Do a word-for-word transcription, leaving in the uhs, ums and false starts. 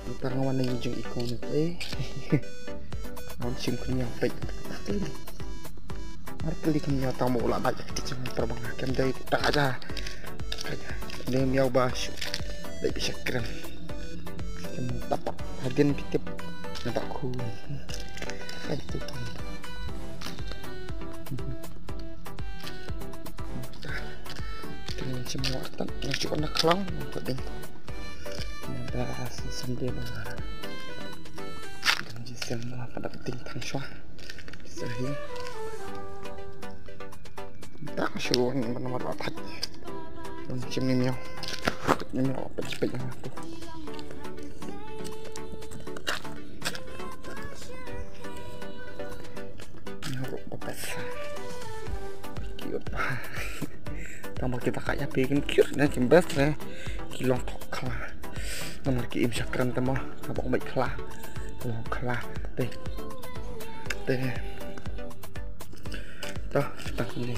Tang wan nang jing ikong ni. Eh. Wan shim khynñiaw peit. Ar kali khynñiaw tang mo la bait ki jing terbang kem dei ta aja. Dei miaw ba shu. Dei bi shakram. Kem tapak hadien bi tip. Nampak khu. Ai tu. Kem shim mo atan. Nang cuba nak kelang. Nampak ding. Nada sendiri lah. Janji sem lah pada penting tang shwa. Sehing. Tak shu ni mana mana tak. Dong cim ni miau. Ni miau apa cepet yang tu. Miau apa besar. Cute. Tang ba kita ka ïa phi kin cute na kim best ne. Ki long thok khla. Namar ki im shakram tang mo. Ka bok mai khla. Long khla. Te. Te. To, tang ni.